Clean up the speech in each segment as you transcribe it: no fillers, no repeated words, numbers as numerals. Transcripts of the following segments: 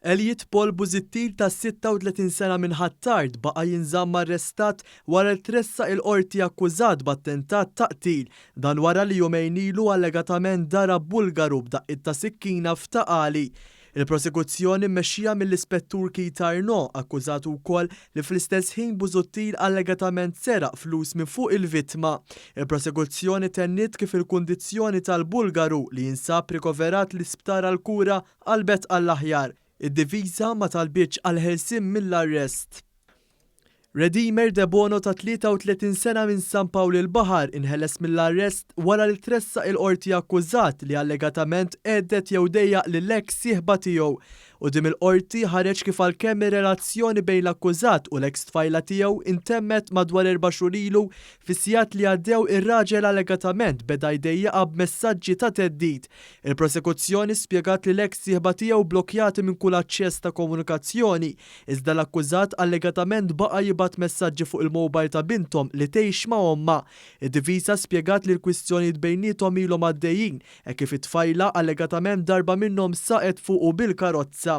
Elliot Paul Busuttil ta' 36 sena minn Ħ'Attard baqa' jinżamm arrestat wara li tressaq il-Qorti akkużat b'attentat ta' qtil. Dan wara li jumejn ilu allegatament darab Bulgaru b'daqqiet ta' sikkina f'Ta' Qali. Il-prosekuzzjoni mmexxija mill-Ispettur Keith Arnaud akkużatu wkoll li fl-istess ħin Busuttil allegatament seraq flus minn fuq il-vittma. Il-prosekuzzjoni tenniet kif il-kundizzjoni tal-Bulgaru li jinsab rikoverat l-isptar għall-kura qalbet għall-aħjar. Id-difiża ma talbitx għall-ħelsien mill-arrest. Redimer Debono ta' 33 sena minn San Pawl il-Baħar inħeles mill-arrest wara li tressaq il-Qorti akkużat li allegatament għedded jew dejjaq lill-eks sieħba tiegħu. Quddiem il-Qorti ħareġ kif għalkemm ir-relazzjoni bejn l-akkużat u l-eks tfajla tiegħu intemmet madwar erba' xhur ilu, fis-sigħat li għaddew ir-raġel allegatament beda jdejjaqha b'messaġġi ta' theddid. Il-prosekuzzjoni spjegat li l-eks sieħba tiegħu bblokjati minn kull aċċess ta' komunikazzjoni, iżda l-akkużat allegatament baqa' jibgħat messaġġi fuq il-mobile ta' binthom li tgħix ma' ommha. Id-difiża spjegat li l-kwistjonijiet bejniethom ilhom għaddejjin, hekk kif it-tfajla allegatament darba minnhom saqet fuqu bil-karozza.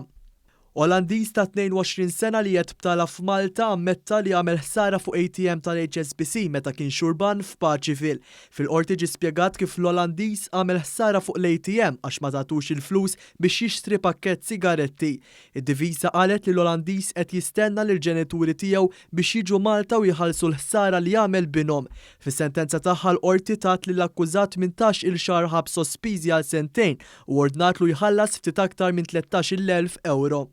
Olandiż ta' 22 sena li qed btala f'Malta ammetta li għamel ħsara fuq ATM tal-HSBC meta kien xurban f'Paceville. Fil-Qorti ġie spjegat kif l-Olandiż għamel ħsara fuq l-ATM għax ma tatux il-flus biex jixtri pakkett sigaretti. Id-difiża qalet li l-Olandiż qed jistenna lill-ġenituri tiegħu biex jiġu Malta u jħallsu l-ħsara li għamel binhom. Fis-sentenza tagħha l-Qorti tat lill-akkużat 18-il xahar ħabs sospiżi għal sentejn u ordnatlu jħallas ftit aktar minn 13,000 ewro.